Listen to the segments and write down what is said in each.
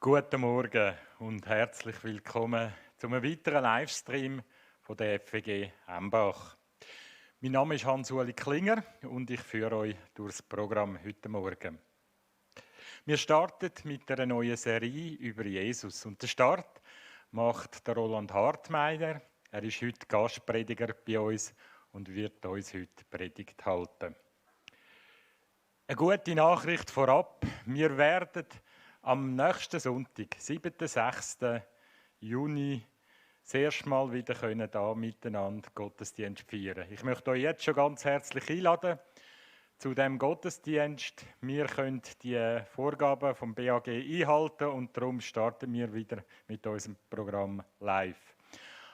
Guten Morgen und herzlich willkommen zu einem weiteren Livestream von der FWG Embach. Mein Name ist Hans-Uli Klinger und ich führe euch durch das Programm heute Morgen. Wir starten mit einer neuen Serie über Jesus und den Start macht der Roland Hartmeier. Er ist heute Gastprediger bei uns und wird uns heute Predigt halten. Eine gute Nachricht vorab: Wir werden am nächsten Sonntag, 7. 6. Juni, das erste Mal wieder hier miteinander Gottesdienst feiern. Ich möchte euch jetzt schon ganz herzlich einladen zu diesem Gottesdienst. Wir können die Vorgaben vom BAG einhalten und darum starten wir wieder mit unserem Programm live.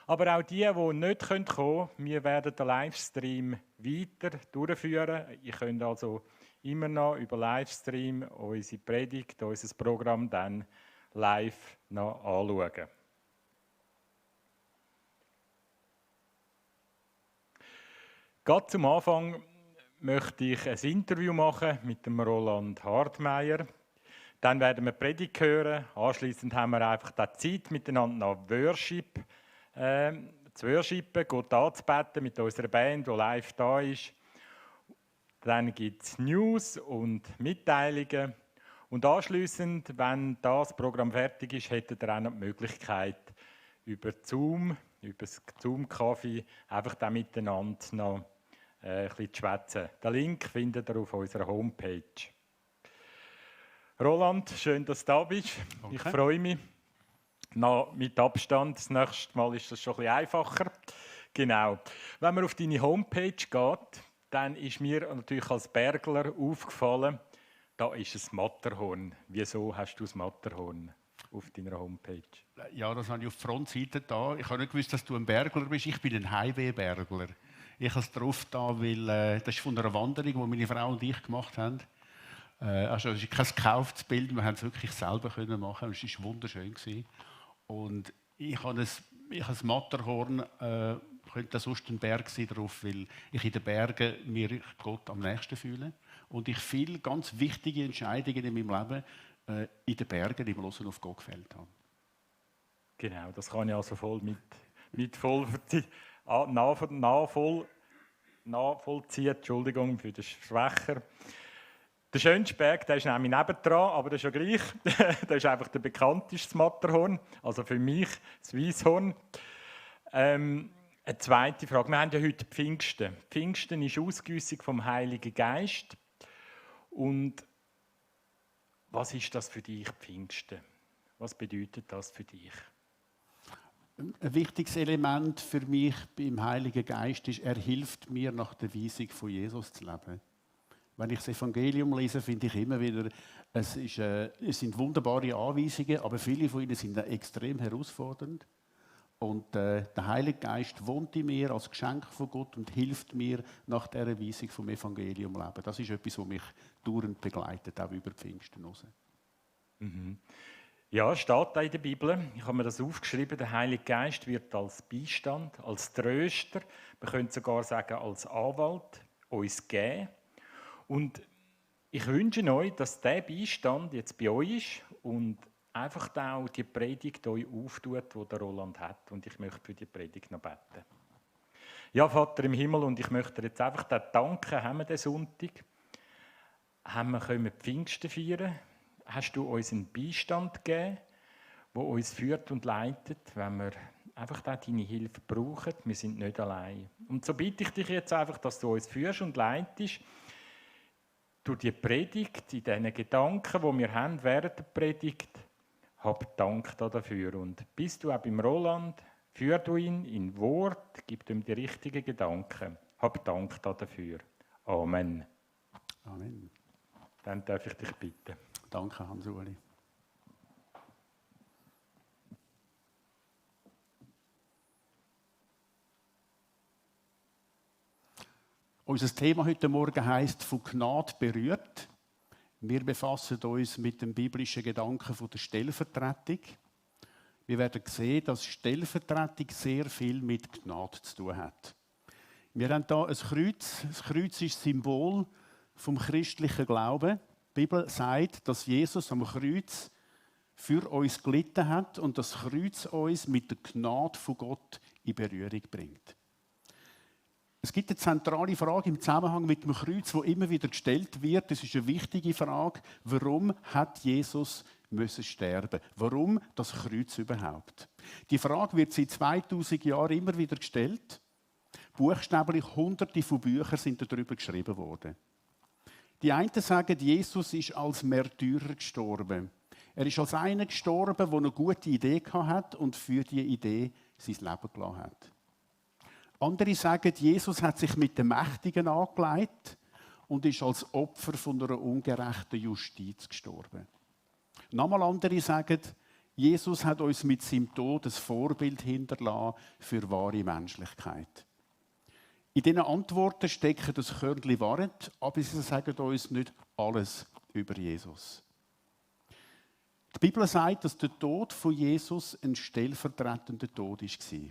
Aber auch die nicht kommen können, wir werden den Livestream weiter durchführen. Ihr könnt also immer noch über Livestream unsere Predigt, unser Programm dann live noch anschauen. Gerade zum Anfang möchte ich ein Interview machen mit dem Roland Hartmeier. Dann werden wir Predigt hören. Anschliessend haben wir einfach die Zeit miteinander noch Worship zu worshipen, Gott anzubeten mit unserer Band, die live da ist. Dann gibt es News und Mitteilungen. Und anschliessend, wenn das Programm fertig ist, hättet ihr auch noch die Möglichkeit, über Zoom, über das Zoom-Kaffee, einfach da miteinander noch ein bisschen zu schwätzen. Den Link findet ihr auf unserer Homepage. Roland, schön, dass du da bist. Okay. Ich freue mich. Noch mit Abstand. Das nächste Mal ist das schon ein bisschen einfacher. Genau. Wenn man auf deine Homepage geht, dann ist mir natürlich als Bergler aufgefallen, da ist ein Matterhorn. Wieso hast du das Matterhorn auf deiner Homepage? Ja, das habe ich auf der Frontseite da. Ich habe nicht gewusst, dass du ein Bergler bist. Ich bin ein Highway-Bergler. Ich habe es drauf da, weil das ist von einer Wanderung, die meine Frau und ich gemacht haben. Also es ist kein gekauftes Bild, wir haben es wirklich selber machen. Es war wunderschön. Und ich habe ein Matterhorn, könnte sonst ein Berg sein drauf, weil ich in den Bergen mir Gott am nächsten fühle. Und ich viele ganz wichtige Entscheidungen in meinem Leben in den Bergen im Hören auf Gott gefällt habe. Genau, das kann ich also voll nachvollziehen. Entschuldigung für den Schwächer. Der schönste Berg, der ist nämlich nebendran, aber das ist ja gleich. Das ist einfach der bekannteste Matterhorn, also für mich das Weisshorn. Eine zweite Frage. Wir haben ja heute Pfingsten. Pfingsten ist Ausgüssung vom Heiligen Geist. Und was ist das für dich, Pfingsten? Was bedeutet das für dich? Ein wichtiges Element für mich beim Heiligen Geist ist, er hilft mir, nach der Weisung von Jesus zu leben. Wenn ich das Evangelium lese, finde ich immer wieder, es sind wunderbare Anweisungen, aber viele von ihnen sind extrem herausfordernd. Und der Heilige Geist wohnt in mir als Geschenk von Gott und hilft mir, nach dieser Weisung vom Evangelium zu leben. Das ist etwas, was mich dauernd begleitet, auch über Pfingsten raus. Mhm. Ja, es steht da in der Bibel. Ich habe mir das aufgeschrieben. Der Heilige Geist wird als Beistand, als Tröster, man könnte sogar sagen als Anwalt, uns geben. Und ich wünsche euch, dass dieser Beistand jetzt bei euch ist und einfach auch die Predigt euch auftut, die der Roland hat. Und ich möchte für die Predigt noch beten. Ja, Vater im Himmel, und ich möchte dir jetzt einfach danken, haben wir den Sonntag, können wir Pfingsten feiern. Hast du uns einen Beistand gegeben, der uns führt und leitet, wenn wir einfach deine Hilfe brauchen. Wir sind nicht allein. Und so bitte ich dich jetzt einfach, dass du uns führst und leitest, durch die Predigt, in diesen Gedanken, die wir haben während der Predigt. Hab Dank dafür. Und bist du auch beim Roland, führ du ihn in Wort, gib ihm die richtigen Gedanken. Hab Dank dafür. Amen. Amen. Dann darf ich dich bitten. Danke, Hans-Uli. Unser Thema heute Morgen heisst «Von Gnade berührt». Wir befassen uns mit dem biblischen Gedanken von der Stellvertretung. Wir werden sehen, dass Stellvertretung sehr viel mit Gnade zu tun hat. Wir haben hier ein Kreuz. Das Kreuz ist Symbol vom christlichen Glauben. Die Bibel sagt, dass Jesus am Kreuz für uns gelitten hat und das Kreuz uns mit der Gnade von Gott in Berührung bringt. Es gibt eine zentrale Frage im Zusammenhang mit dem Kreuz, die immer wieder gestellt wird. Das ist eine wichtige Frage. Warum hat Jesus müssen sterben? Warum das Kreuz überhaupt? Die Frage wird seit 2000 Jahren immer wieder gestellt. Buchstäblich Hunderte von Büchern sind darüber geschrieben worden. Die einen sagen, Jesus ist als Märtyrer gestorben. Er ist als einer gestorben, der eine gute Idee hatte und für diese Idee sein Leben gelassen hat. Andere sagen, Jesus hat sich mit den Mächtigen angelegt und ist als Opfer von einer ungerechten Justiz gestorben. Nochmal andere sagen, Jesus hat uns mit seinem Tod ein Vorbild hinterlassen für wahre Menschlichkeit. In diesen Antworten stecken das Körnchen Wahrheit, aber sie sagen uns nicht alles über Jesus. Die Bibel sagt, dass der Tod von Jesus ein stellvertretender Tod war.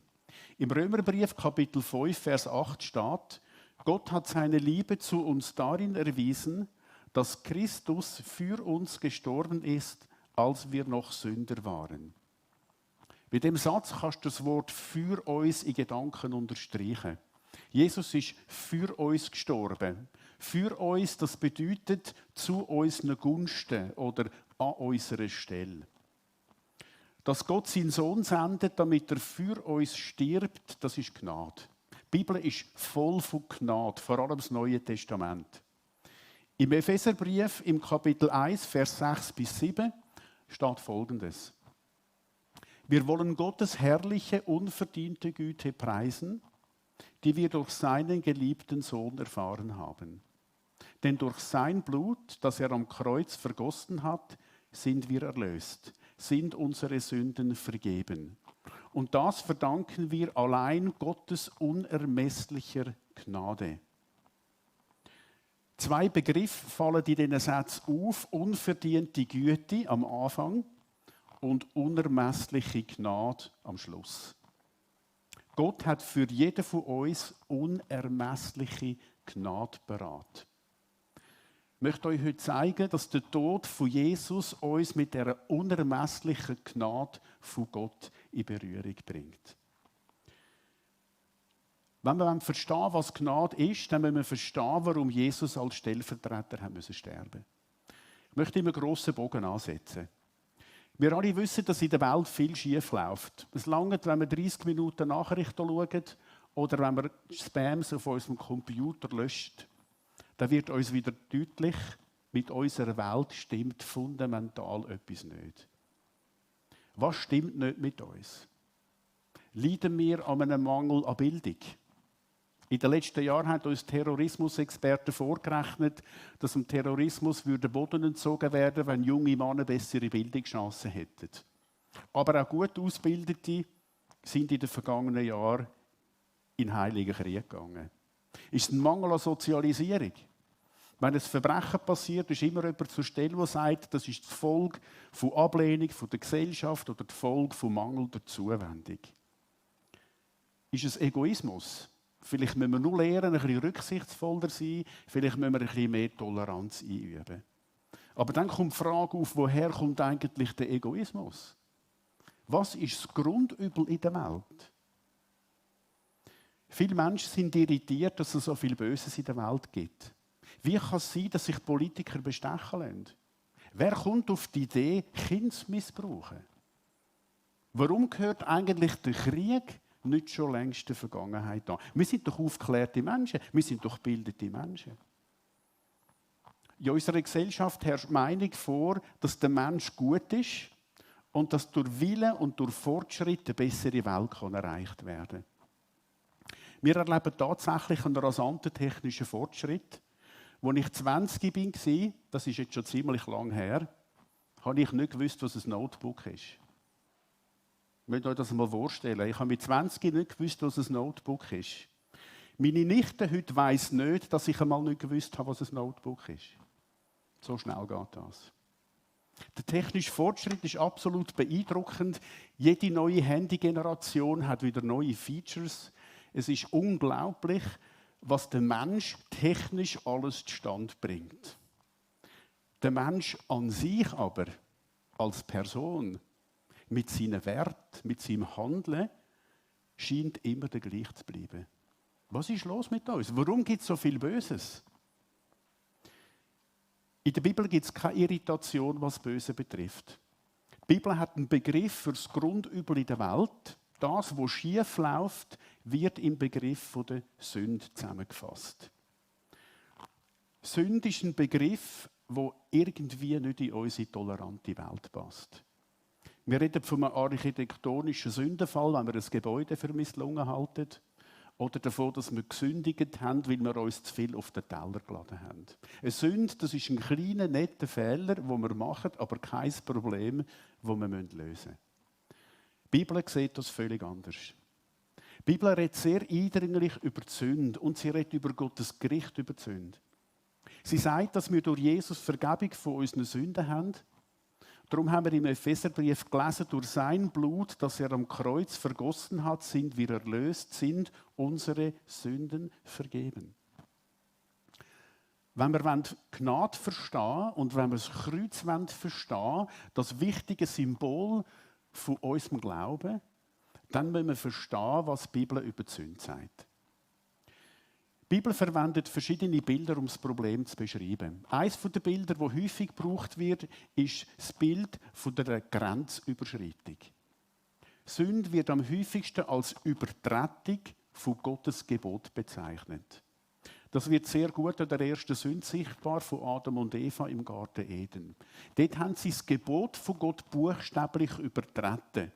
Im Römerbrief Kapitel 5, Vers 8 steht, Gott hat seine Liebe zu uns darin erwiesen, dass Christus für uns gestorben ist, als wir noch Sünder waren. Bei dem Satz kannst du das Wort «für uns» in Gedanken unterstreichen. Jesus ist für uns gestorben. Für uns, das bedeutet zu unseren Gunsten oder an unserer Stelle. Dass Gott seinen Sohn sendet, damit er für uns stirbt, das ist Gnade. Die Bibel ist voll von Gnade, vor allem das Neue Testament. Im Epheserbrief, im Kapitel 1, Vers 6 bis 7, steht Folgendes. Wir wollen Gottes herrliche, unverdiente Güte preisen, die wir durch seinen geliebten Sohn erfahren haben. Denn durch sein Blut, das er am Kreuz vergossen hat, sind wir erlöst, sind unsere Sünden vergeben. Und das verdanken wir allein Gottes unermesslicher Gnade. Zwei Begriffe fallen in diesen Sätzen auf: unverdiente Güte am Anfang und unermessliche Gnade am Schluss. Gott hat für jeden von uns unermessliche Gnade parat. Ich möchte euch heute zeigen, dass der Tod von Jesus uns mit dieser unermesslichen Gnade von Gott in Berührung bringt. Wenn wir verstehen, was Gnade ist, dann müssen wir verstehen, warum Jesus als Stellvertreter sterben musste. Ich möchte immer einen grossen Bogen ansetzen. Wir alle wissen, dass in der Welt viel schief läuft. Es langt, wenn wir 30 Minuten Nachrichten schauen oder wenn wir Spams auf unserem Computer löscht. Dann wird uns wieder deutlich, mit unserer Welt stimmt fundamental etwas nicht. Was stimmt nicht mit uns? Leiden wir an einem Mangel an Bildung? In den letzten Jahren haben uns Terrorismusexperten vorgerechnet, dass dem Terrorismus Boden entzogen werden, wenn junge Männer bessere Bildungschancen hätten. Aber auch gut Ausgebildete sind in den vergangenen Jahren in Heiligen Krieg gegangen. Ist ein Mangel an Sozialisierung? Wenn ein Verbrechen passiert, ist immer jemand zur Stelle, der sagt, das ist die Folge von Ablehnung von der Gesellschaft oder die Folge von Mangel der Zuwendung. Ist es Egoismus? Vielleicht müssen wir nur lernen, ein bisschen rücksichtsvoller sein, vielleicht müssen wir ein bisschen mehr Toleranz einüben. Aber dann kommt die Frage auf, woher kommt eigentlich der Egoismus? Was ist das Grundübel in der Welt? Viele Menschen sind irritiert, dass es so viel Böses in der Welt gibt. Wie kann es sein, dass sich Politiker bestechen lassen? Wer kommt auf die Idee, Kinder zu missbrauchen? Warum gehört eigentlich der Krieg nicht schon längst der Vergangenheit an? Wir sind doch aufgeklärte Menschen, wir sind doch gebildete Menschen. In unserer Gesellschaft herrscht die Meinung vor, dass der Mensch gut ist und dass durch Wille und durch Fortschritt eine bessere Welt erreicht werden kann. Wir erleben tatsächlich einen rasanten technischen Fortschritt. Als ich 20 war, das ist jetzt schon ziemlich lang her, habe ich nicht gewusst, was ein Notebook ist. Ich möchte euch das mal vorstellen. Ich habe mit 20 nicht gewusst, was ein Notebook ist. Meine Nichte heute weiss nicht, dass ich einmal nicht gewusst habe, was ein Notebook ist. So schnell geht das. Der technische Fortschritt ist absolut beeindruckend. Jede neue Handygeneration hat wieder neue Features. Es ist unglaublich, was der Mensch technisch alles zustande bringt. Der Mensch an sich aber als Person, mit seinen Werten, mit seinem Handeln, scheint immer der gleiche zu bleiben. Was ist los mit uns? Warum gibt es so viel Böses? In der Bibel gibt es keine Irritation, was Böse betrifft. Die Bibel hat einen Begriff für das Grundübel in der Welt. Das, was schief läuft, wird im Begriff der Sünde zusammengefasst. Sünde ist ein Begriff, der irgendwie nicht in unsere tolerante Welt passt. Wir reden von einem architektonischen Sündenfall, wenn wir ein Gebäude für misslungen halten. Oder davon, dass wir gesündigt haben, weil wir uns zu viel auf den Teller geladen haben. Eine Sünde, das ist ein kleiner, netter Fehler, den wir machen, aber kein Problem, das wir lösen müssen. Die Bibel sieht das völlig anders. Die Bibel redet sehr eindringlich über die Sünde und sie redet über Gottes Gericht über die Sünde. Sie sagt, dass wir durch Jesus Vergebung von unseren Sünden haben. Darum haben wir im Epheserbrief gelesen, durch sein Blut, das er am Kreuz vergossen hat, sind wir erlöst, sind unsere Sünden vergeben. Wenn wir Gnade verstehen und wenn wir das Kreuz verstehen, das wichtige Symbol von unserem Glauben, dann müssen wir verstehen, was die Bibel über die Sünde sagt. Die Bibel verwendet verschiedene Bilder, um das Problem zu beschreiben. Eines der Bilder, das häufig gebraucht wird, ist das Bild der Grenzüberschreitung. Sünde wird am häufigsten als Übertretung von Gottes Gebot bezeichnet. Das wird sehr gut an der ersten Sünde sichtbar von Adam und Eva im Garten Eden. Dort haben sie das Gebot von Gott buchstäblich übertreten.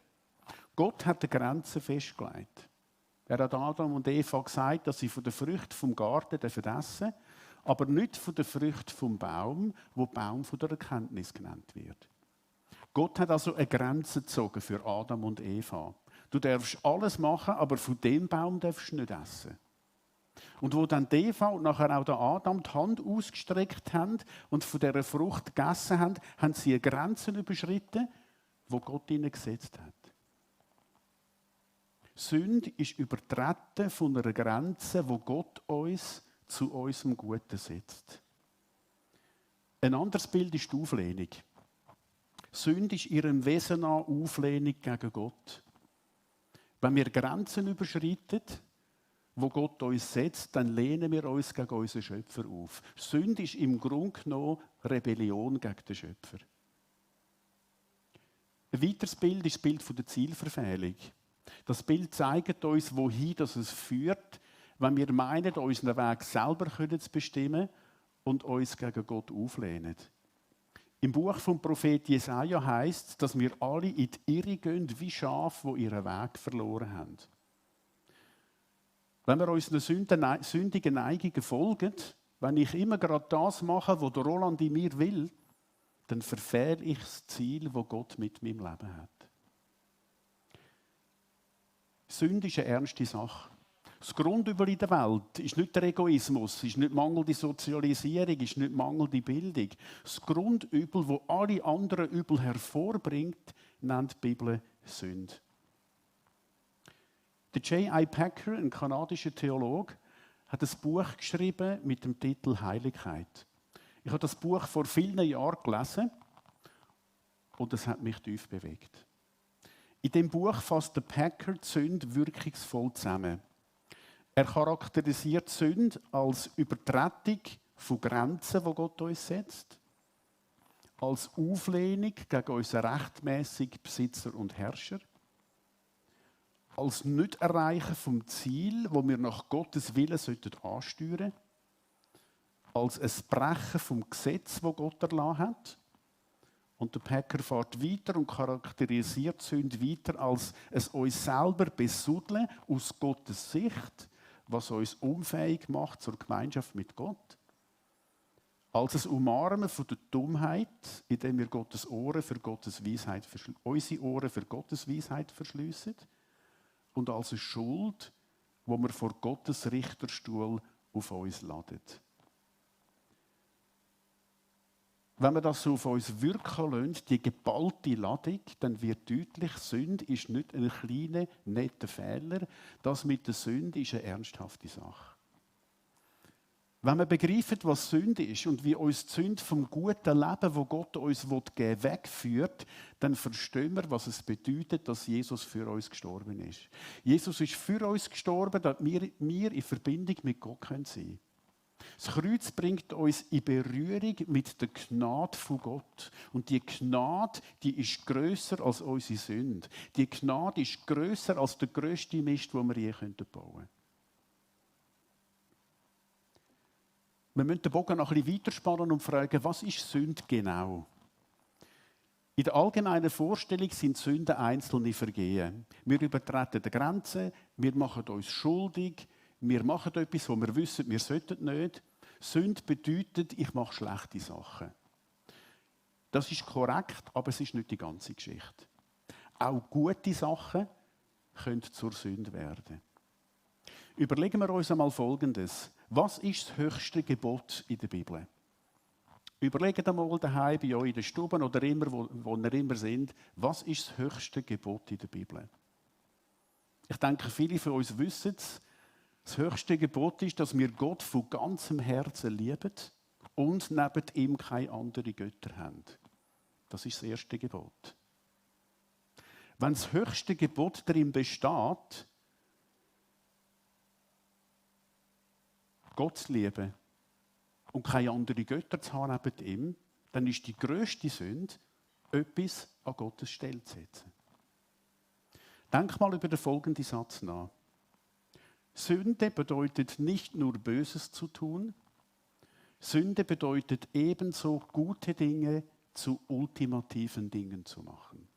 Gott hat die Grenzen festgelegt. Er hat Adam und Eva gesagt, dass sie von der Frucht vom Garten essen dürfen, aber nicht von der Frucht vom Baum, wo Baum von der Erkenntnis genannt wird. Gott hat also eine Grenze gezogen für Adam und Eva. Du darfst alles machen, aber von dem Baum darfst du nicht essen. Und wo dann die Eva und nachher auch der Adam die Hand ausgestreckt haben und von dieser Frucht gegessen haben, haben sie eine Grenze überschritten, die Gott ihnen gesetzt hat. Sünde ist übertreten von einer Grenze, wo Gott uns zu unserem Guten setzt. Ein anderes Bild ist die Auflehnung. Sünde ist ihrem Wesen nach Auflehnung gegen Gott. Wenn wir Grenzen überschreiten, wo Gott uns setzt, dann lehnen wir uns gegen unseren Schöpfer auf. Sünde ist im Grunde genommen Rebellion gegen den Schöpfer. Ein weiteres Bild ist das Bild der Zielverfehlung. Das Bild zeigt uns, wohin es führt, wenn wir meinen, unseren Weg selber zu bestimmen und uns gegen Gott auflehnen. Im Buch vom Prophet Jesaja heisst es, dass wir alle in die Irre gehen, wie Schafe, die ihren Weg verloren haben. Wenn wir unseren sündigen Neigungen folgen, wenn ich immer gerade das mache, was der Roland in mir will, dann verfehle ich das Ziel, das Gott mit meinem Leben hat. Sünde ist eine ernste Sache. Das Grundübel in der Welt ist nicht der Egoismus, ist nicht mangelnde Sozialisierung, ist nicht mangelnde Bildung. Das Grundübel, das alle anderen Übel hervorbringt, nennt die Bibel Sünde. Der J.I. Packer, ein kanadischer Theologe, hat ein Buch geschrieben mit dem Titel Heiligkeit. Ich habe das Buch vor vielen Jahren gelesen und es hat mich tief bewegt. In dem Buch fasst der Packer die Sünde wirkungsvoll zusammen. Er charakterisiert die Sünde als Übertretung von Grenzen, die Gott uns setzt, als Auflehnung gegen unseren rechtmäßigen Besitzer und Herrscher, als Nicht-Erreichen vom Ziel, wo wir nach Gottes Willen ansteuern sollten, als ein Brechen vom Gesetz, das Gott erlassen hat. Und der Packer fährt weiter und charakterisiert die Sünde weiter als es uns selber besuddeln aus Gottes Sicht, was uns unfähig macht zur Gemeinschaft mit Gott. Als ein Umarmen von der Dummheit, indem wir Gottes Ohren für Gottes Weisheit unsere Ohren für Gottes Weisheit verschliessen. Und als eine Schuld, wo wir vor Gottes Richterstuhl auf uns laden. Wenn wir das so auf uns wirken lassen, die geballte Ladung, dann wird deutlich, Sünde ist nicht ein kleiner, netter Fehler. Das mit der Sünde ist eine ernsthafte Sache. Wenn wir begreifen, was Sünde ist und wie uns die Sünde vom guten Leben, das Gott uns geben will, wegführt, dann verstehen wir, was es bedeutet, dass Jesus für uns gestorben ist. Jesus ist für uns gestorben, damit wir in Verbindung mit Gott sein können. Das Kreuz bringt uns in Berührung mit der Gnade von Gott. Und die Gnade, die ist grösser als unsere Sünde. Die Gnade ist grösser als der grösste Mist, den wir je bauen könnten. Wir müssen den Bogen noch ein bisschen weiterspannen und fragen, was ist Sünde genau? In der allgemeinen Vorstellung sind Sünden einzelne Vergehen. Wir übertreten die Grenzen, wir machen uns schuldig, wir machen etwas, wo wir wissen, wir sollten nicht. Sünde bedeutet, ich mache schlechte Sachen. Das ist korrekt, aber es ist nicht die ganze Geschichte. Auch gute Sachen können zur Sünde werden. Überlegen wir uns einmal Folgendes. Was ist das höchste Gebot in der Bibel? Überlegt einmal daheim bei euch in den Stuben oder immer, wo ihr immer sind, was ist das höchste Gebot in der Bibel? Ich denke, viele von uns wissen es. Das höchste Gebot ist, dass wir Gott von ganzem Herzen lieben und neben ihm keine anderen Götter haben. Das ist das erste Gebot. Wenn das höchste Gebot darin besteht, Gott zu lieben und keine anderen Götter zu haben neben ihm, dann ist die grösste Sünde, etwas an Gottes Stelle zu setzen. Denk mal über den folgenden Satz nach. Sünde bedeutet nicht nur Böses zu tun, Sünde bedeutet ebenso gute Dinge zu ultimativen Dingen zu machen.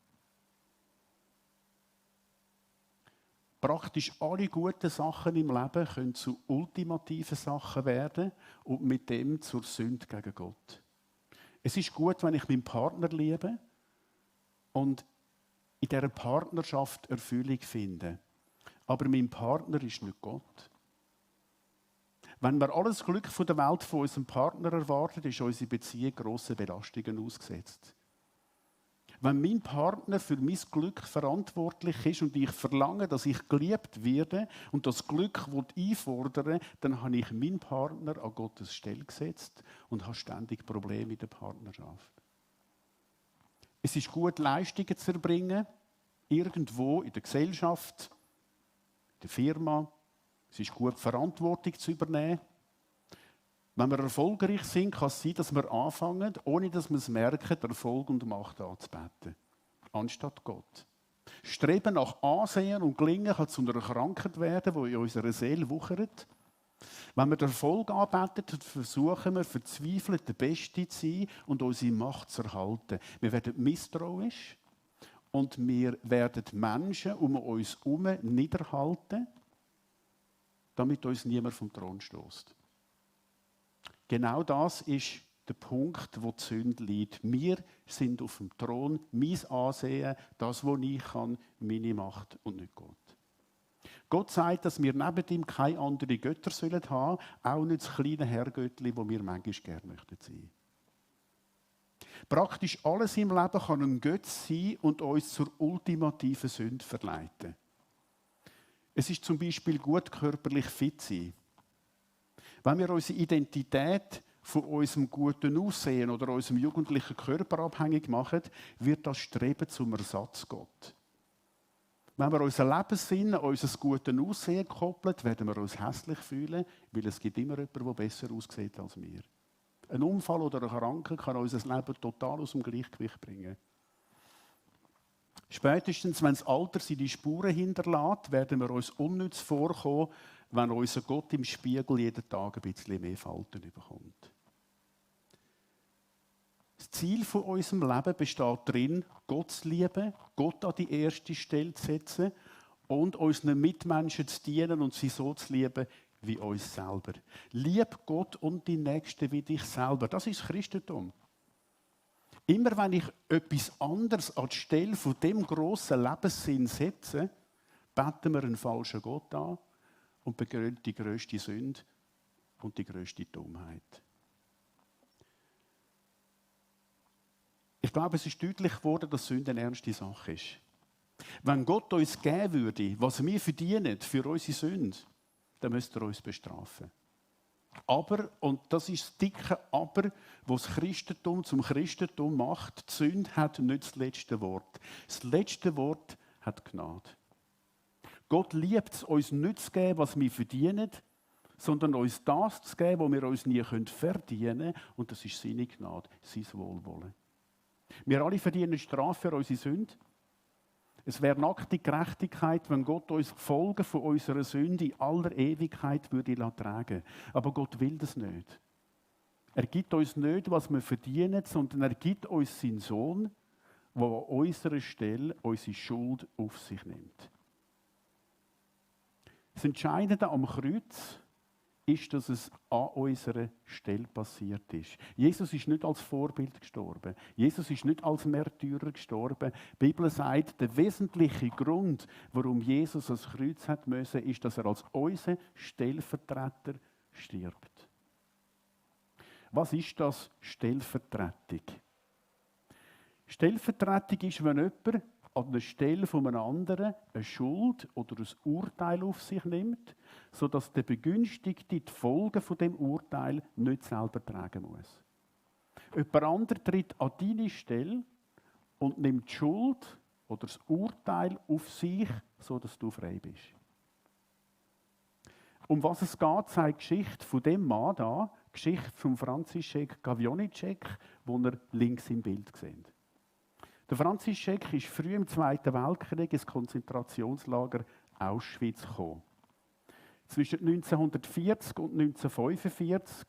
Praktisch alle guten Sachen im Leben können zu ultimativen Sachen werden und mit dem zur Sünde gegen Gott. Es ist gut, wenn ich meinen Partner liebe und in dieser Partnerschaft Erfüllung finde. Aber mein Partner ist nicht Gott. Wenn wir alles Glück von der Welt von unserem Partner erwarten, ist unsere Beziehung grossen Belastungen ausgesetzt. Wenn mein Partner für mein Glück verantwortlich ist und ich verlange, dass ich geliebt werde und das Glück einfordere, dann habe ich meinen Partner an Gottes Stelle gesetzt und habe ständig Probleme in der Partnerschaft. Es ist gut, Leistungen zu erbringen, irgendwo in der Gesellschaft, in der Firma. Es ist gut, Verantwortung zu übernehmen. Wenn wir erfolgreich sind, kann es sein, dass wir anfangen, ohne dass wir es merken, Erfolg und Macht anzubeten. Anstatt Gott. Streben nach Ansehen und Gelingen kann zu einer Krankheit werden, die in unserer Seele wuchert. Wenn wir den Erfolg anbeten, versuchen wir verzweifelt der Beste zu sein und unsere Macht zu erhalten. Wir werden misstrauisch und wir werden Menschen um uns herum niederhalten, damit uns niemand vom Thron stößt. Genau das ist der Punkt, wo die Sünde liegt. Wir sind auf dem Thron, mein Ansehen, das, was ich kann, meine Macht und nicht Gott. Gott sagt, dass wir neben ihm keine anderen Götter haben sollen, auch nicht das kleine Herrgöttli, das wir manchmal gerne möchten sein. Praktisch alles im Leben kann ein Gott sein und uns zur ultimativen Sünde verleiten. Es ist zum Beispiel gut, körperlich fit zu sein. Wenn wir unsere Identität von unserem guten Aussehen oder unserem jugendlichen Körper abhängig machen, wird das Streben zum Ersatzgott. Wenn wir unseren Lebenssinn an unser gutes Aussehen koppeln, werden wir uns hässlich fühlen, weil es gibt immer jemanden, der besser aussieht als wir. Ein Unfall oder eine Krankheit kann unser Leben total aus dem Gleichgewicht bringen. Spätestens, wenn das Alter seine Spuren hinterlässt, werden wir uns unnütz vorkommen, wenn unser Gott im Spiegel jeden Tag ein bisschen mehr Falten bekommt. Das Ziel von unserem Leben besteht darin, Gott zu lieben, Gott an die erste Stelle zu setzen und unseren Mitmenschen zu dienen und sie so zu lieben wie uns selber. Lieb Gott und die Nächsten wie dich selber. Das ist Christentum. Immer wenn ich etwas anderes an die Stelle von dem grossen Lebenssinn setze, beten wir einen falschen Gott an und begehen die grösste Sünde und die grösste Dummheit. Ich glaube, es ist deutlich geworden, dass Sünde eine ernste Sache ist. Wenn Gott uns geben würde, was wir verdienen für unsere Sünde, dann müsste er uns bestrafen. Aber, und das ist das dicke Aber, was das Christentum zum Christentum macht, die Sünde hat nicht das letzte Wort. Das letzte Wort hat Gnade. Gott liebt es, uns nicht zu geben, was wir verdienen, sondern uns das zu geben, was wir uns nie verdienen können. Und das ist seine Gnade, sein Wohlwollen. Wir alle verdienen Strafe für unsere Sünde. Es wäre nackte Gerechtigkeit, wenn Gott uns die Folgen von unserer Sünde in aller Ewigkeit würde tragen. Aber Gott will das nicht. Er gibt uns nicht, was wir verdienen, sondern er gibt uns seinen Sohn, der an unserer Stelle unsere Schuld auf sich nimmt. Das Entscheidende am Kreuz ist, dass es an unserer Stelle passiert ist. Jesus ist nicht als Vorbild gestorben. Jesus ist nicht als Märtyrer gestorben. Die Bibel sagt, der wesentliche Grund, warum Jesus ans Kreuz hat müssen, ist, dass er als unser Stellvertreter stirbt. Was ist das Stellvertretung? Stellvertretung ist, wenn jemand an der Stelle von einem anderen eine Schuld oder ein Urteil auf sich nimmt, sodass der Begünstigte die Folgen von dem Urteil nicht selber tragen muss. Jemand anderes tritt an deine Stelle und nimmt die Schuld oder das Urteil auf sich, sodass du frei bist. Um was es geht, zeigt die Geschichte von dem Mann da, die Geschichte von František Gavjoníček, den ihr links im Bild seht. Der František ist früh im Zweiten Weltkrieg ins Konzentrationslager Auschwitz gekommen. Zwischen 1940 und 1945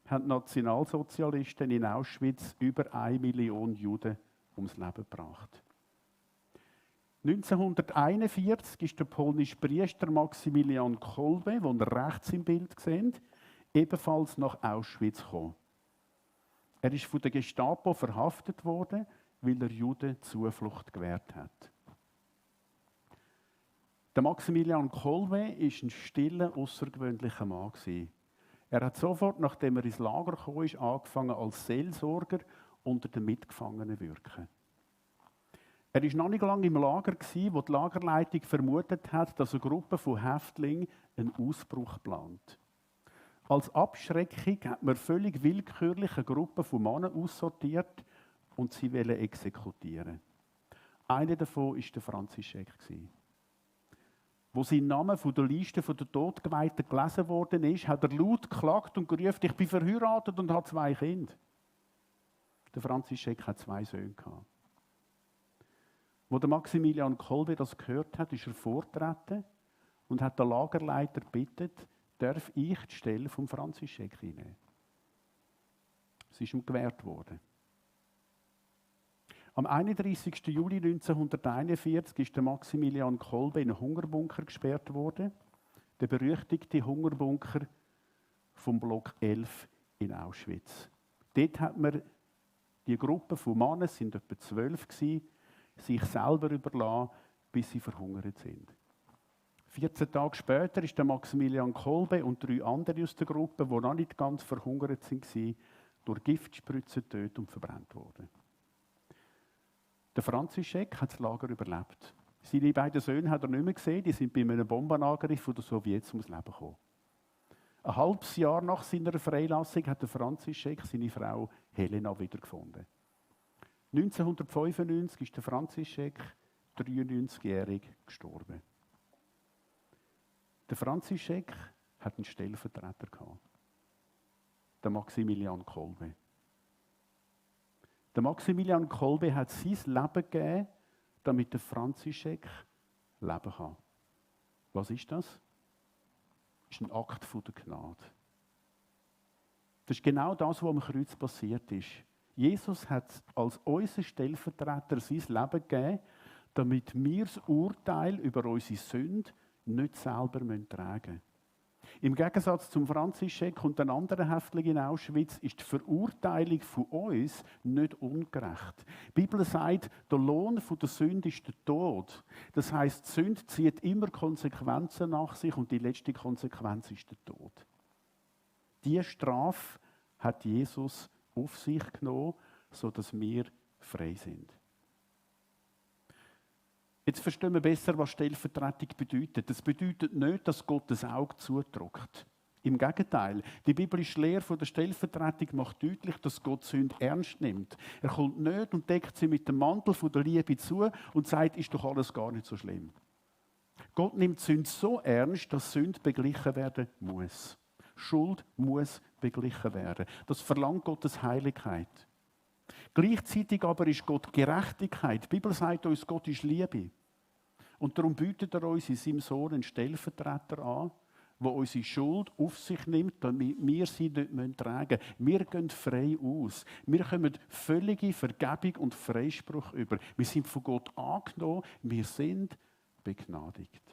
haben die Nationalsozialisten in Auschwitz über 1 Million Juden ums Leben gebracht. 1941 ist der polnische Priester Maximilian Kolbe, den ihr rechts im Bild seht, ebenfalls nach Auschwitz gekommen. Er ist von der Gestapo verhaftet worden, weil er Juden Zuflucht gewährt hat. Der Maximilian Kolbe war ein stiller, außergewöhnlicher Mann. Er hat sofort, nachdem er ins Lager kam, angefangen als Seelsorger unter den Mitgefangenen zu wirken. Er war noch nicht lange im Lager, wo die Lagerleitung vermutet hat, dass eine Gruppe von Häftlingen einen Ausbruch plant. Als Abschreckung hat man völlig willkürlich eine Gruppe von Männern aussortiert und sie wollen exekutieren. Einer davon war der František. Wo sein Name von der Liste der Todgeweihten gelesen worden ist, hat er laut geklagt und gerufen: Ich bin verheiratet und habe 2 Kinder. Der František hat 2 Söhne gehabt. Wo der Maximilian Kolbe das gehört hat, ist er vorgetreten und hat den Lagerleiter gebeten, darf ich die Stelle vom František einnehmen. Es ist ihm gewährt worden. Am 31. Juli 1941 ist der Maximilian Kolbe in einen Hungerbunker gesperrt worden, der berüchtigte Hungerbunker vom Block 11 in Auschwitz. Dort hat man die Gruppe von Männern, es sind etwa 12 gewesen, sich selber überlassen, bis sie verhungert sind. 14 Tage später ist der Maximilian Kolbe und 3 andere aus der Gruppe, die noch nicht ganz verhungert waren, durch Giftspritzen getötet und verbrannt worden. Der František hat das Lager überlebt. Seine beiden Söhne hat er nicht mehr gesehen, die sind bei einem Bombenangriff der Sowjets ums Leben gekommen. Ein halbes Jahr nach seiner Freilassung hat der František seine Frau Helena wiedergefunden. 1995 ist der František, 93-jährig, gestorben. Der František hat einen Stellvertreter gehabt. Der Maximilian Kolbe. Der Maximilian Kolbe hat sein Leben gegeben, damit der František leben kann. Was ist das? Das ist ein Akt der Gnade. Das ist genau das, was am Kreuz passiert ist. Jesus hat als unser Stellvertreter sein Leben gegeben, damit wir das Urteil über unsere Sünde nicht selber tragen müssen. Im Gegensatz zum František und den anderen Häftlingen in Auschwitz ist die Verurteilung von uns nicht ungerecht. Die Bibel sagt, der Lohn der Sünde ist der Tod. Das heisst, die Sünde zieht immer Konsequenzen nach sich und die letzte Konsequenz ist der Tod. Diese Strafe hat Jesus auf sich genommen, sodass wir frei sind. Jetzt verstehen wir besser, was Stellvertretung bedeutet. Das bedeutet nicht, dass Gott das Auge zudrückt. Im Gegenteil, die biblische Lehre von der Stellvertretung macht deutlich, dass Gott Sünde ernst nimmt. Er kommt nicht und deckt sie mit dem Mantel von der Liebe zu und sagt, ist doch alles gar nicht so schlimm. Gott nimmt Sünde so ernst, dass Sünde beglichen werden muss. Schuld muss beglichen werden. Das verlangt Gottes Heiligkeit. Gleichzeitig aber ist Gott Gerechtigkeit. Die Bibel sagt uns, Gott ist Liebe. Und darum bietet er uns in seinem Sohn einen Stellvertreter an, der unsere Schuld auf sich nimmt, damit wir sie nicht tragen müssen. Wir gehen frei aus. Wir kommen völlige Vergebung und Freispruch über. Wir sind von Gott angenommen, wir sind begnadigt.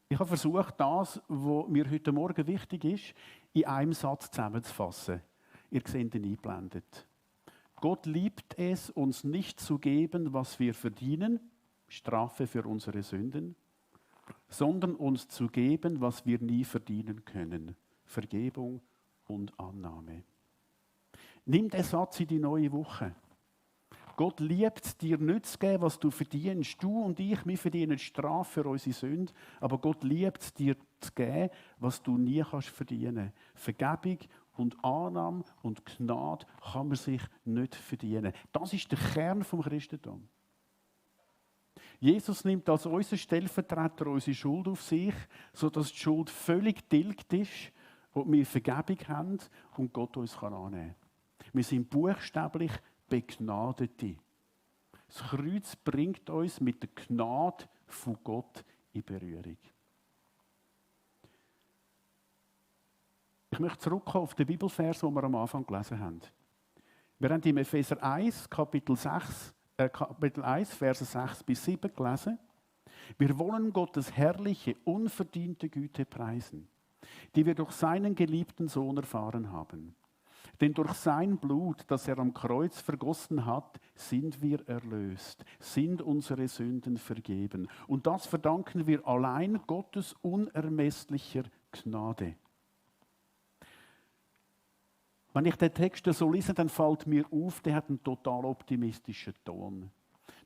Ich habe versucht, das, was mir heute Morgen wichtig ist, in einem Satz zusammenzufassen. Ihr seht ihn eingeblendet. Gott liebt es, uns nicht zu geben, was wir verdienen, Strafe für unsere Sünden, sondern uns zu geben, was wir nie verdienen können, Vergebung und Annahme. Nimm den Satz in die neue Woche. Gott liebt es, dir nicht zu geben, was du verdienst. Du und ich, wir verdienen Strafe für unsere Sünde, aber Gott liebt es, dir zu geben, was du nie kannst verdienen. Vergebung und Annahme und Gnade kann man sich nicht verdienen. Das ist der Kern vom Christentum. Jesus nimmt als unser Stellvertreter unsere Schuld auf sich, sodass die Schuld völlig tilgt ist und wir Vergebung haben und Gott uns annehmen kann. Wir sind buchstäblich Begnadete. Das Kreuz bringt uns mit der Gnade von Gott in Berührung. Ich möchte zurückkommen auf den Bibelvers, den wir am Anfang gelesen haben. Wir haben im Epheser 1, Kapitel 1, Verse 6 bis 7 gelesen. Wir wollen Gottes herrliche, unverdiente Güte preisen, die wir durch seinen geliebten Sohn erfahren haben. Denn durch sein Blut, das er am Kreuz vergossen hat, sind wir erlöst, sind unsere Sünden vergeben. Und das verdanken wir allein Gottes unermesslicher Gnade. Wenn ich den Text so lese, dann fällt mir auf, der hat einen total optimistischen Ton.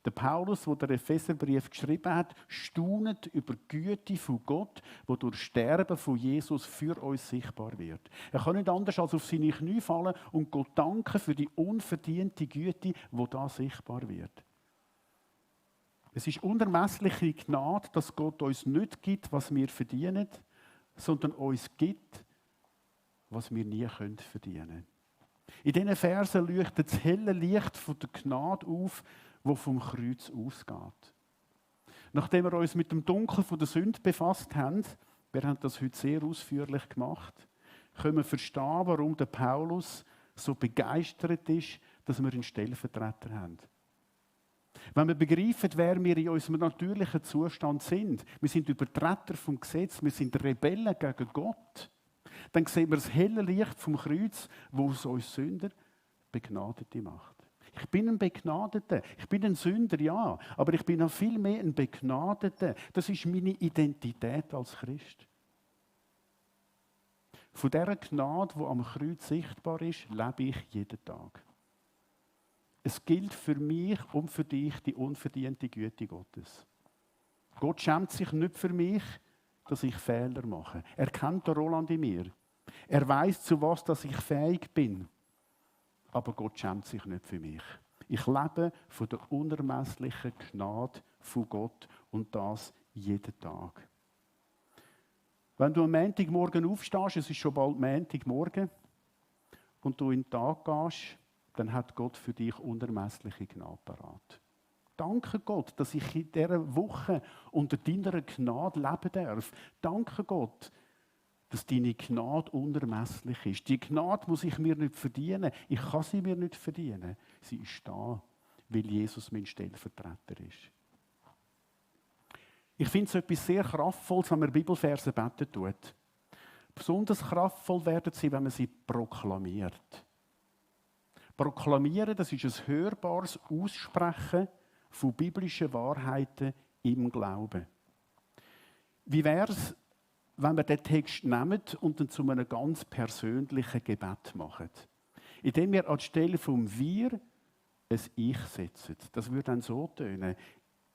Der Paulus, der den Epheserbrief geschrieben hat, staunet über die Güte von Gott, die durch Sterben von Jesus für uns sichtbar wird. Er kann nicht anders als auf seine Knie fallen und Gott danken für die unverdiente Güte, die da sichtbar wird. Es ist unermessliche Gnade, dass Gott uns nicht gibt, was wir verdienen, sondern uns gibt, was wir nie verdienen können. In diesen Versen leuchtet das helle Licht von der Gnade auf, wo vom Kreuz ausgeht. Nachdem wir uns mit dem Dunkel von der Sünde befasst haben, wir haben das heute sehr ausführlich gemacht, können wir verstehen, warum der Paulus so begeistert ist, dass wir einen Stellvertreter haben. Wenn wir begreifen, wer wir in unserem natürlichen Zustand sind, wir sind Übertreter vom Gesetz, wir sind Rebellen gegen Gott, dann sehen wir das helle Licht vom Kreuz, wo uns Sünder Begnadete macht. Ich bin ein Begnadeter. Ich bin ein Sünder, ja. Aber ich bin noch viel mehr ein Begnadeter. Das ist meine Identität als Christ. Von dieser Gnade, die am Kreuz sichtbar ist, lebe ich jeden Tag. Es gilt für mich und für dich die unverdiente Güte Gottes. Gott schämt sich nicht für mich, dass ich Fehler mache. Er kennt den Roland in mir. Er weiß, zu was dass ich fähig bin. Aber Gott schämt sich nicht für mich. Ich lebe von der unermesslichen Gnade von Gott und das jeden Tag. Wenn du am Montagmorgen aufstehst, es ist schon bald Montagmorgen, und du in den Tag gehst, dann hat Gott für dich unermessliche Gnade parat. Danke Gott, dass ich in dieser Woche unter deiner Gnade leben darf. Danke Gott, dass deine Gnade unermesslich ist. Die Gnade muss ich mir nicht verdienen. Ich kann sie mir nicht verdienen. Sie ist da, weil Jesus mein Stellvertreter ist. Ich finde es etwas sehr Kraftvolles, wenn man Bibelverse beten tut. Besonders kraftvoll werden sie, wenn man sie proklamiert. Proklamieren, das ist ein hörbares Aussprechen von biblischen Wahrheiten im Glauben. Wie wäre es, wenn wir den Text nehmen und dann zu einem ganz persönlichen Gebet machen? Indem wir anstelle vom Wir ein Ich setzen. Das würde dann so tönen: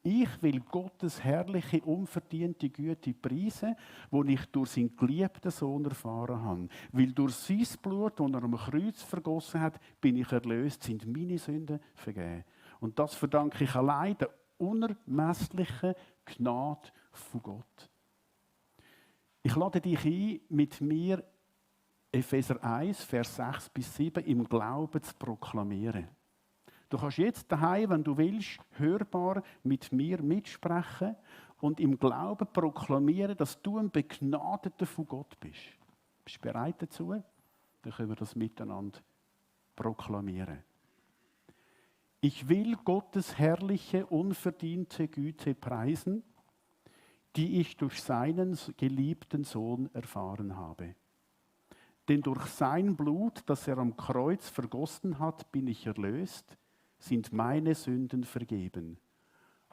Ich will Gottes herrliche, unverdiente Güte preisen, die ich durch seinen geliebten Sohn erfahren habe. Weil durch sein Blut, das er am Kreuz vergossen hat, bin ich erlöst, sind meine Sünden vergeben. Und das verdanke ich allein der unermesslichen Gnade von Gott. Ich lade dich ein, mit mir Epheser 1, Vers 6 bis 7 im Glauben zu proklamieren. Du kannst jetzt daheim, wenn du willst, hörbar mit mir mitsprechen und im Glauben proklamieren, dass du ein Begnadeter von Gott bist. Bist du bereit dazu? Dann können wir das miteinander proklamieren. Ich will Gottes herrliche, unverdiente Güte preisen, die ich durch seinen geliebten Sohn erfahren habe. Denn durch sein Blut, das er am Kreuz vergossen hat, bin ich erlöst, sind meine Sünden vergeben.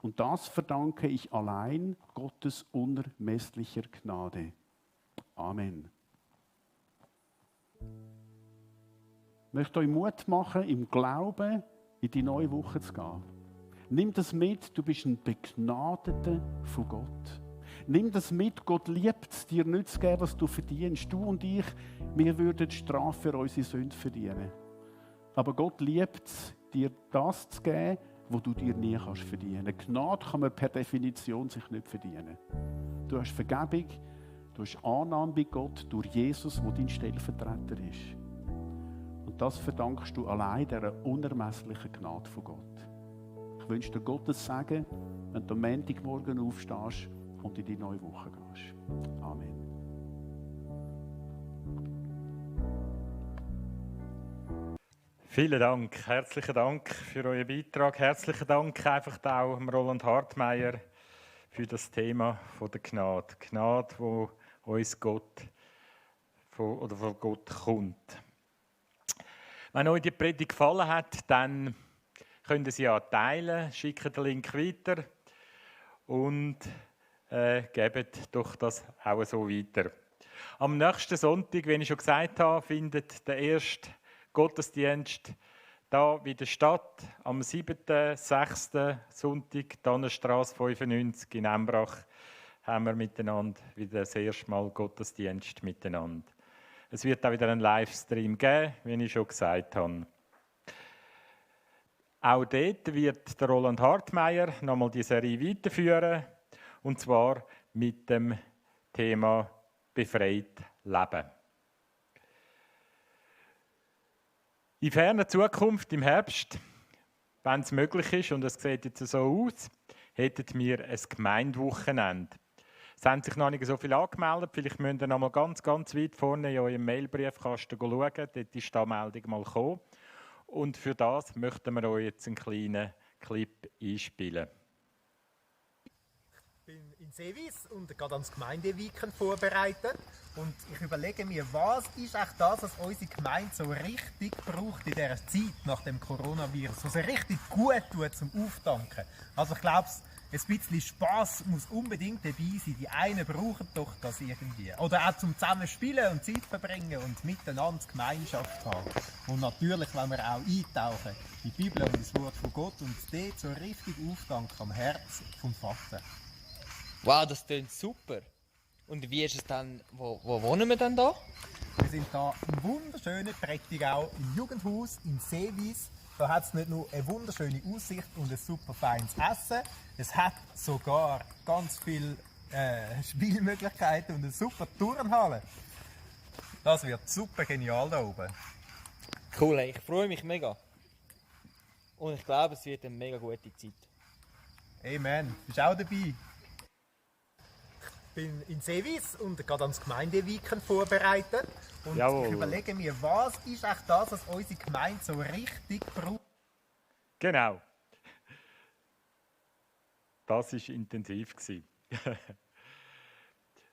Und das verdanke ich allein Gottes unermesslicher Gnade. Amen. Ich möchte euch Mut machen, im Glauben in die neue Woche zu gehen. Nimm das mit, du bist ein Begnadeter von Gott. Nimm das mit, Gott liebt es, dir nicht zu geben, was du verdienst. Du und ich, wir würden die Strafe für unsere Sünde verdienen. Aber Gott liebt es, dir das zu geben, was du dir nie kannst verdienen. Gnade kann man per Definition sich nicht verdienen. Du hast Vergebung, du hast Annahme bei Gott durch Jesus, der dein Stellvertreter ist. Und das verdankst du allein dieser unermesslichen Gnade von Gott. Ich wünsche dir Gottes Segen, wenn du am Montagmorgen aufstehst und in die neue Woche gehst. Amen. Vielen Dank, herzlichen Dank für euren Beitrag. Herzlichen Dank einfach auch Roland Hartmeier für das Thema von der Gnade. Gnade, wo uns Gott von Gott kommt. Wenn euch die Predigt gefallen hat, dann könnt ihr sie ja teilen, schickt den Link weiter und gebt doch das auch so weiter. Am nächsten Sonntag, wie ich schon gesagt habe, findet der erste Gottesdienst da wieder statt. Am 7.6. Sonntag, Tannenstrasse 95 in Embrach, haben wir miteinander wieder das erste Mal Gottesdienst miteinander. Es wird auch wieder einen Livestream geben, wie ich schon gesagt habe. Auch dort wird der Roland Hartmeier nochmal die Serie weiterführen, und zwar mit dem Thema Befreit leben. In ferner Zukunft, im Herbst, wenn es möglich ist, und es sieht jetzt so aus, hätten wir ein Gemeindewochenende. Es haben sich noch nicht so viele angemeldet, vielleicht müsst ihr noch mal ganz weit vorne in eurem Mailbriefkasten schauen, dort ist die Anmeldung mal gekommen. Und für das möchten wir euch jetzt einen kleinen Clip einspielen. Ich bin in Seewis und gerade ans Gemeindeweekend vorbereitet. Und ich überlege mir, was ist echt das, was unsere Gemeinde so richtig braucht in dieser Zeit nach dem Coronavirus, was richtig gut tut zum Auftanken. Also ich glaube, ein bisschen Spass muss unbedingt dabei sein. Die einen brauchen doch das irgendwie. Oder auch zum zusammen spielen und Zeit verbringen und miteinander Gemeinschaft haben. Und natürlich, wenn wir auch eintauchen in die Bibel und das Wort von Gott und dort so richtig auftanken am Herz vom Vater. Wow, das klingt super. Und wie ist es dann, wo wohnen wir denn da? Wir sind hier im wunderschönen Prättigau im Jugendhaus in Seewis. Da hat es nicht nur eine wunderschöne Aussicht und ein super feines Essen, es hat sogar ganz viele Spielmöglichkeiten und eine super Turnhalle. Das wird super genial da oben. Cool, ich freue mich mega. Und ich glaube, es wird eine mega gute Zeit. Amen. Bist du auch dabei? Ich bin in Seewis und gerade ans Gemeindeweekend vorbereitet. Und Jawohl. ich überlege mir, was ist echt das, was unsere Gemeinde so richtig braucht? Genau. Das war intensiv.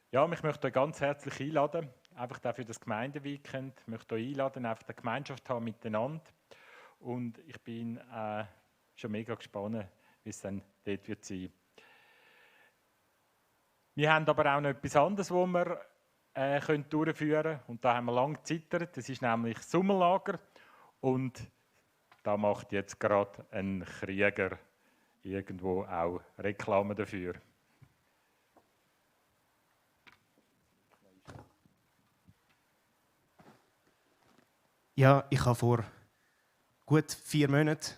Ja, ich möchte euch ganz herzlich einladen, einfach für das Gemeindeweekend. Ich möchte euch einladen, einfach eine Gemeinschaft haben miteinander. Und ich bin schon mega gespannt, wie es dann dort wird sein. Wir haben aber auch noch etwas anderes, was wir durchführen können. Und da haben wir lange gezittert. Das ist nämlich das Sommerlager. Und da macht jetzt gerade ein Krieger irgendwo auch Reklame dafür. Ja, ich habe vor gut 4 Monaten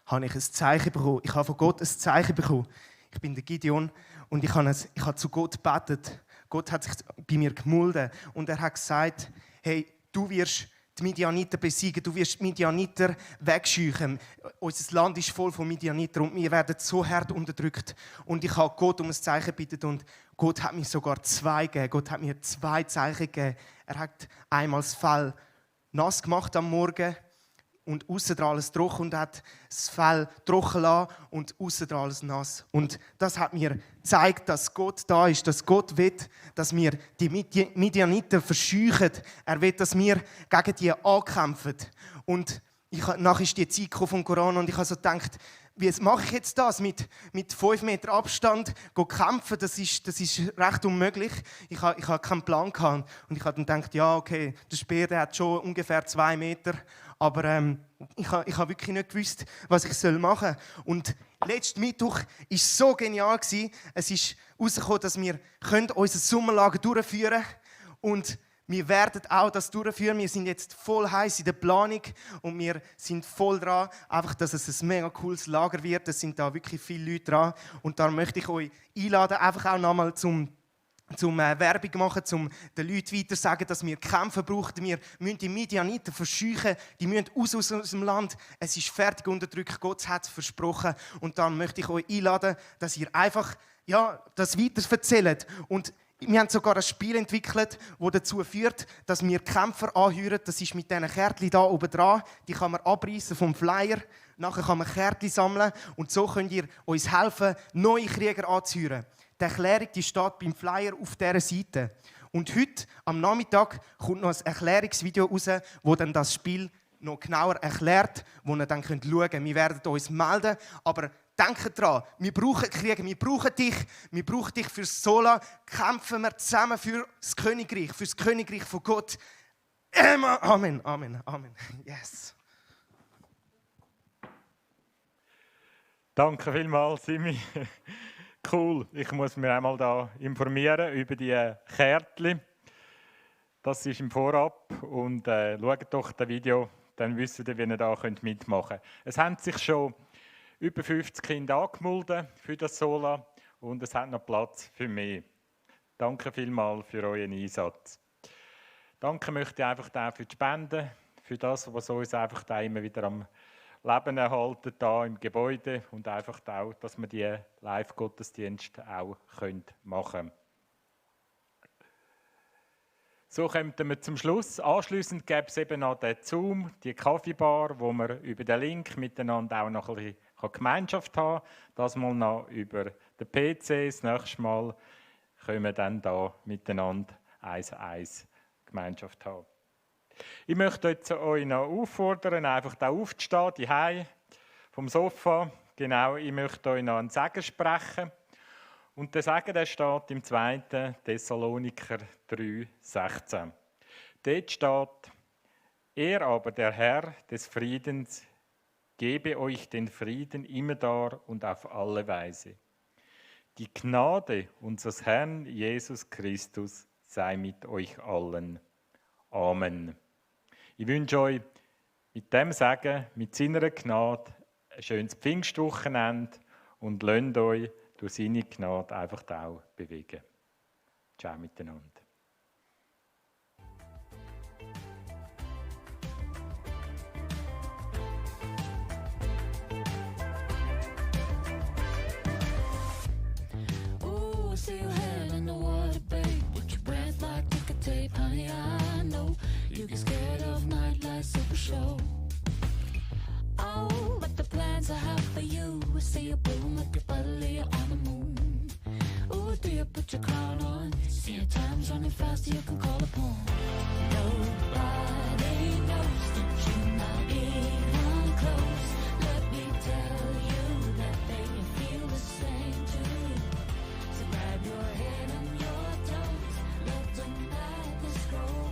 ein Zeichen bekommen. Ich habe von Gott ein Zeichen bekommen. Ich bin der Gideon und ich habe zu Gott gebetet. Gott hat sich bei mir gemulden und er hat gesagt, hey, du wirst die Midianiter besiegen, du wirst die Midianiter wegscheuchen. Unser Land ist voll von Midianiter und wir werden so hart unterdrückt. Und ich habe Gott um ein Zeichen gebeten und Gott hat mir sogar 2 gegeben. Gott hat mir 2 Zeichen gegeben. Er hat einmal das Fell nass gemacht am Morgen und aussen dran alles trocken und hat das Fell trocken lassen und aussen dran alles nass. Und das hat mir gezeigt, dass Gott da ist, dass Gott will, dass wir die Midianiter verscheuchen. Er will, dass wir gegen die ankämpfen. Und nachher ist die Zeit von Corona und ich habe so gedacht, wie mache ich jetzt das? Mit 5 Meter Abstand kämpfen, das ist recht unmöglich. Ich habe keinen Plan gehabt. Und ich habe dann gedacht, ja, okay, der Speer der hat schon ungefähr 2 Meter. Aber ich habe wirklich nicht gewusst, was ich machen soll. Und letzten Mittwoch war es so genial. Es ist herausgekommen, dass wir unser Sommerlager durchführen können. Und wir werden auch das durchführen. Wir sind jetzt voll heiß in der Planung und wir sind voll dran, einfach, dass es ein mega cooles Lager wird. Es sind da wirklich viele Leute dran. Und da möchte ich euch einladen, einfach auch nochmal zum Werbung machen, um den Leuten weiter zu sagen, dass wir kämpfen brauchen. Wir müssen die Midianiter verscheuchen, die müssen aus unserem Land. Es ist fertig unterdrückt, Gott hat es versprochen. Und dann möchte ich euch einladen, dass ihr einfach das weiter erzählt. Und wir haben sogar ein Spiel entwickelt, das dazu führt, dass wir Kämpfer anhören. Das ist mit diesen Kärtchen hier oben dran. Die kann man abreißen vom Flyer. Nachher kann man Kärtchen sammeln. Und so könnt ihr uns helfen, neue Krieger anzuhören. Die Erklärung steht beim Flyer auf dieser Seite. Und heute am Nachmittag kommt noch ein Erklärungsvideo raus, das dann das Spiel noch genauer erklärt, wo ihr dann schauen könnt. Wir werden uns melden, aber denkt dran, wir brauchen Kriege, wir brauchen dich für Sola. Kämpfen wir zusammen für das Königreich von Gott. Amen, Amen, Amen. Yes. Danke vielmals, Simi. Cool. Ich muss mich einmal da informieren über die Kärtchen. Das ist im Vorab und schaut doch das Video, dann wisst ihr, wie ihr da mitmachen könnt. Es haben sich schon über 50 Kinder angemeldet für das Sola und es hat noch Platz für mehr. Danke vielmals für euren Einsatz. Danke möchte ich einfach auch für die Spenden, für das, was uns einfach da immer wieder am Leben erhalten, da im Gebäude und einfach auch, dass wir die Live-Gottesdienste auch machen können. So kommen wir zum Schluss. Anschliessend gäbe es eben noch den Zoom, die Kaffeebar, wo wir über den Link miteinander auch noch ein bisschen Gemeinschaft haben. Das mal noch über den PC. Das nächste Mal können wir dann da miteinander 1 Gemeinschaft haben. Ich möchte jetzt euch noch auffordern, einfach da aufzustehen, daheim vom Sofa. Genau, ich möchte euch noch einen Segen sprechen. Und der Segen, der steht im 2. Thessaloniker 3,16. Dort steht: Er aber, der Herr des Friedens, gebe euch den Frieden immerdar und auf alle Weise. Die Gnade unseres Herrn Jesus Christus sei mit euch allen. Amen. Ich wünsche euch mit dem Segen, mit seiner Gnade, ein schönes Pfingstwochenende und lasst euch durch seine Gnade einfach auch bewegen. Ciao miteinander. Ooh, see your head in the water, babe. With your breath like ticker tape, honey, I know you get scared of nightlife super show. Oh, but the plans I have for you, I see you bloom like your buddy on the moon. Ooh, dear, put your crown on. See your time's running fast, you can call upon. Nobody knows that you're not here.